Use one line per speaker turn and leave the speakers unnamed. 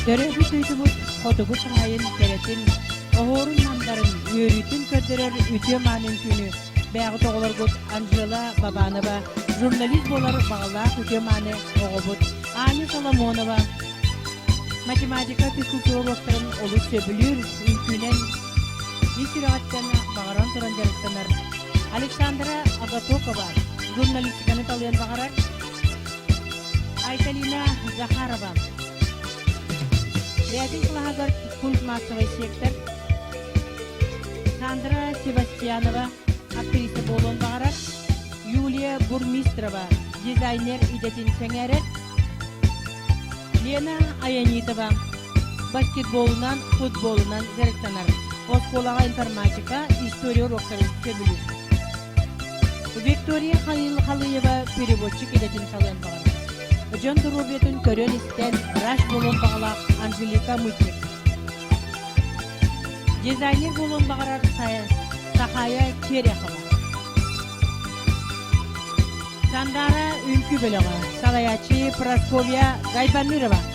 Төрөөбүт дойдубут хотугу кыраайын кэрэтин, оһуорун-мандарын, үөрүүтүн көрдөрөр үтүө-мааны үҥкүүнү бэйэҕит оҕолоргут Анжела Бабанова, журналист буолар баҕалаах үтүө-мааны оҕобут Аня Соломонова, математика, физкультура уруоктарын олус сөбүлүүр, үҥкүүнэн ис сүрэҕиттэн баҕаран туран дьарыктанар Александра Агатокова, журналистиканы талыан баҕарар Айталина Захарова, бэйэтин кылааһыгар культмассовай сектор Сандра Севастьянова, актриса буолуон баҕарар Юлия Бурмистрова, дизайнер идэтин сэҥээрэр Лена Аянитова баскетболунан, футболунан дьарыктанар. Оскуолаҕа информатика, история уруоктарын сөбүлүүр. Виктория Халыева переводчик идэтин талыан баҕарар. Дьон доруобуйатын көрөн-истэн врач буолуон баҕалаах Анжелика Мытник. Дизайнер буолуон баҕарар Сахая Терехова. Сандаара үҥкүү бөлөҕө, салайааччы Прасковья Гайбанырова.